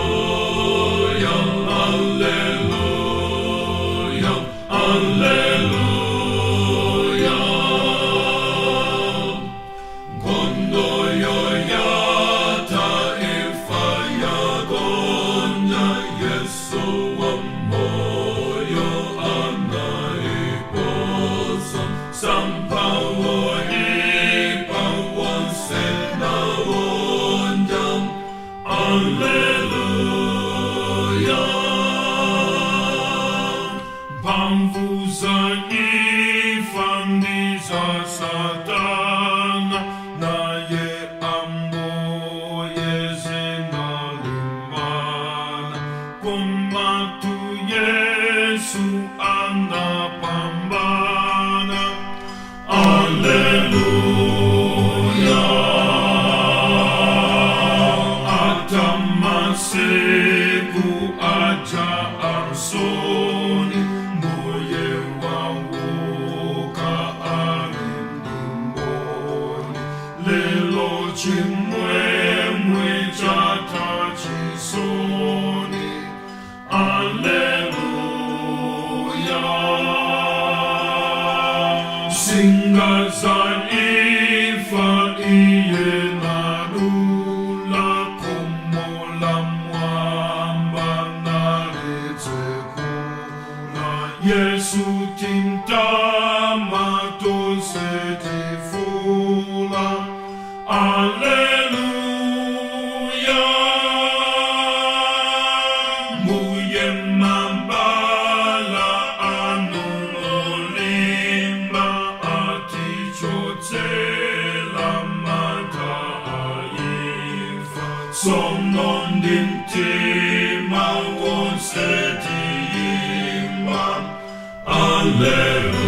Alleluia, Alleluia, Alleluia. Nkhondo yatha, imfa yagonja, Yesu wa moyo anaiposa, msampha woipa wonse nagonja. Alleluia. Mphamvu za imfa ndi za Satana naye Ambuye zinalimbana, komatu Yesu anapambana. Alleluia. Atha masiku aja achisoni, Mbuye wauka, ali ndi mboni. Lelo chimwemwe chatha chisoni. Alleluia. Nsinga za imfa iye nadula, khomo la m'mwamba nalitsekula. Yesu timtama, tonse tifuula. Alleluia. Mbuye mabala anu olimba atichotsera mantha a imfa. Tsono ndi mtima wonse tiyimba. Alleluia.